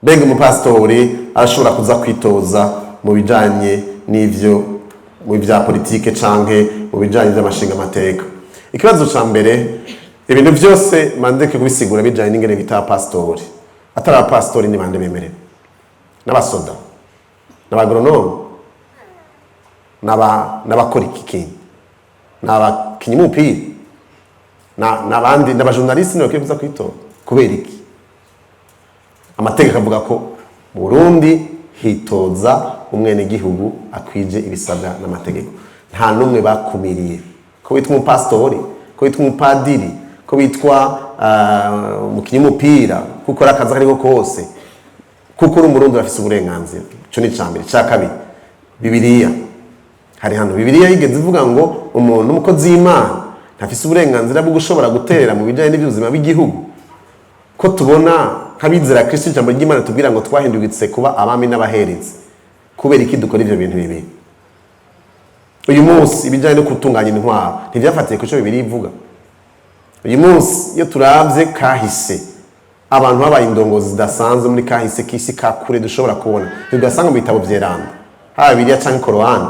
Mbega umupasitori arashobora kuza kwitoza mu bijanye n'ivyo, mu bya politike canke mu bijanye by'amashinga amateka? Ikibazo ca mbere, ibintu byose mandeke kubisigura bijanye n'ingene bita pastori. Atari abapasitori, ni bande bemerewe? N'abasoda, n'abagoronome, n'abakora iki kintu, n'abakinyi b'umupira, n'abandi, n'abajournaliste ntibakwiye kuza kwitora. Kubera iki? Amategeko avuga ko mu Burundi hitoza umwenegihugu akwije ibisabwa n'amategeko. Nta n'umwe bakumiriye ko witwa umupasitori, ko witwa umupadiri, ko witwa umukinyi w'umupira, ko ukora akazi akariko kose, kuko uri Umurundi, urafise uburenganzira. Ico ni icambere. Ica kabiri, Bibiliya, hari hano Bibiliya yigeze ivuga ngo umuntu umukozi w'Imana ntafise uburenganzira bwo gushobora guterera mu bijanye n'iby'ubuzima bw'igihugu? Ko tubona nk'abizera Kristo, ijambo ry'Imana tubwira ngo twahindutse kuba abami n'abaherezi, kubera iki dukora ivyo bintu bibiri? Uyu munsi ibijyanye no gutunganya intwaro ntibyafatiye ku cyo Bibiliya ivuga. Uyu munsi iyo turavye kahise, abantu babaye indongozi zidasanzwe muri kahise k'isi ka kure dushobora kubona, tugasanga mu bitabo vyeranda, haba Bibiliya canke Korowani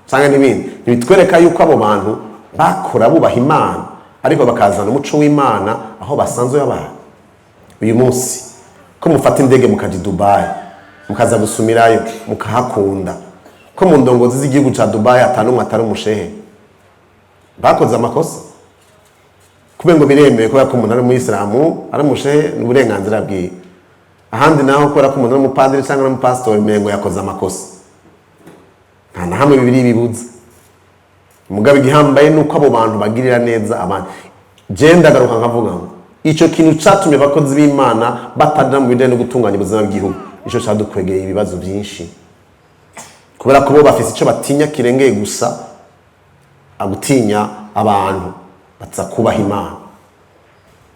canke n'ibindi, ntibitwereka yuko abo bantu bakora bubaha Imana, ariko bakazana umuco w'Imana aho basanzwe babaye? Uyu munsi ko mufata indege mukaja i Dubai, mukaza gusumirayo, mukahakunda, ko mu ndongozi z'igihugu ca Dubai atanumwe atari umushehe, bakoze amakosa? Kubera ngo biremewe, kubera ko umuntu ari umuyisilamu, ari umushehe, ni uburenganzira bwiwe. Ahandi naho, kubera ko umuntu ari umupadiri cyangwa ari umupasitori, umengo yakoze amakosa. Nta na hamwe Bibiliya bibuza. Mugabo igihambaye ni uko abo bantu bagirira neza abandi. Je ndagaruka nkavuga ngo ico kintu catumye abakozi b'Imana bataja mu bijanye no gutunganya ubuzima bw'igihugu, ico cadukwegeye ibibazo byinshi, kubera ko bo bafise ico batinya kirengeye gusa agutinya abantu, baza kubaha Imana.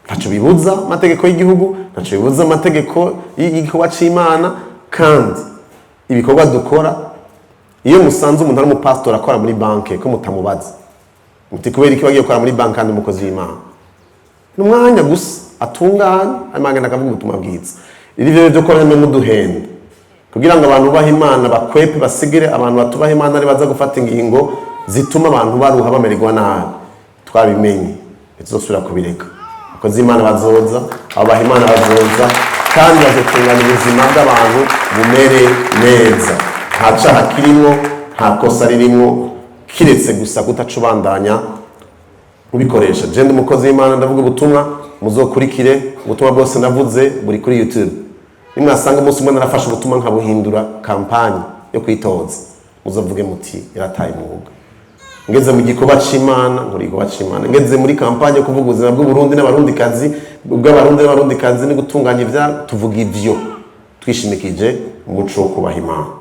Ntaco bibuza amategeko y'igihugu, ntaco bibuza amategeko y'igikorwa c'Imana. Kandi ibikorwa dukora, iyo musanze umuntu ari umupasitori akora muri banke, ko mutamubaza muti kubera iki wagiye gukora muri banki kandi umukozi w'Imana? Ni umwanya gusa atunganye, hanyuma agenda akavuga ubutumwa bwiza. Iri byo byo kora muduhenda kugira ngo abantu bubahe Imana bakwepe, basigire abantu batubaha Imana ari baza gufata ingingo zituma abantu baruha, bamererwa nabi. Twabimenye, ntituzosubira kubireka. Abakozi b'Imana bazoza, abubaha Imana bazoza, kandi bazotunganya ubuzima bw'abantu bumere neza. Nta caha kirimwo, nta kosa ririmwo, kiretse gusa kutacubandanya ubikoresha. Je ndi umukozi w'Imana, ndavuga ubutumwa. Muzokurikire ubutumwa bwose navuze, buri kuri YouTube. Nimwasanga umunsi umwe narafashe ubutumwa nkabuhindura campagne yo kwitoza, muzovuge muti yarataye umwuga. Ngeze mu gikorwa c'Imana, nkora igikorwa c'Imana. Ngeze muri campagne yo kuvuga ubuzima bw'Uburundi n'Abarundikazi, bw'Abarundi n'Abarundikazi, no gutunganya ivya, tuvuga ivyo twishimikije umuco wo kubaha Imana.